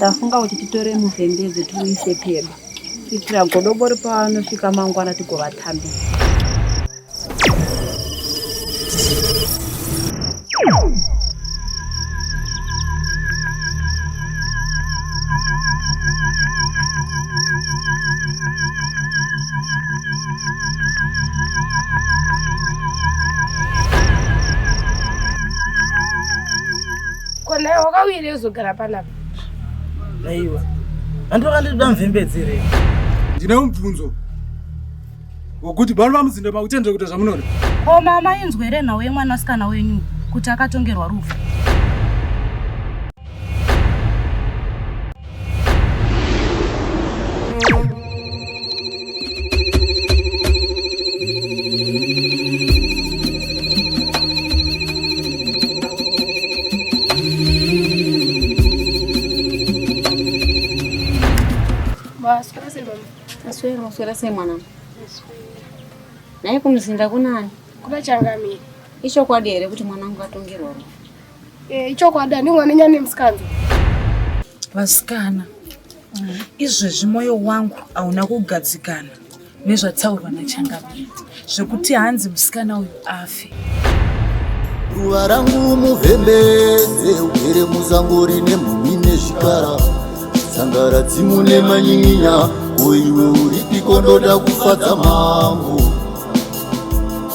Tafunga kuti titore muvhembedze tiuise pedo kuitira godobori pavanosvika mangwana tigovatambisa. Kona wakauire uzogara panapa? Aiwa. Andokandida mvembedzi here? Ndine mubvunzo wokuti bani vamuzinda makutendera kuita zvamunoda. Ko mama inzwa here nhau yemwanasikana wenyu kuti akatongerwa rufu? Maswera sei mama? Maswera, maswera sei mwana? Nhai kumuzinda kunani? Kuna changamire. Ichokwadi here kuti mwana wangu atongerwa rufu? Eh, ichokwadi ani mwana nyane musikanzwa. Vasikana, izvezvi moyo wangu hauna kugadzikana nezvataurwa nachangamire zvekuti hanzi musikana uyu afe. Ruva rangu muvhembedze ugere muzango rine mhumi nezvikara tsangara dzimu nemanyin'inya ko iwe uripiko ndoda kufadza mambo.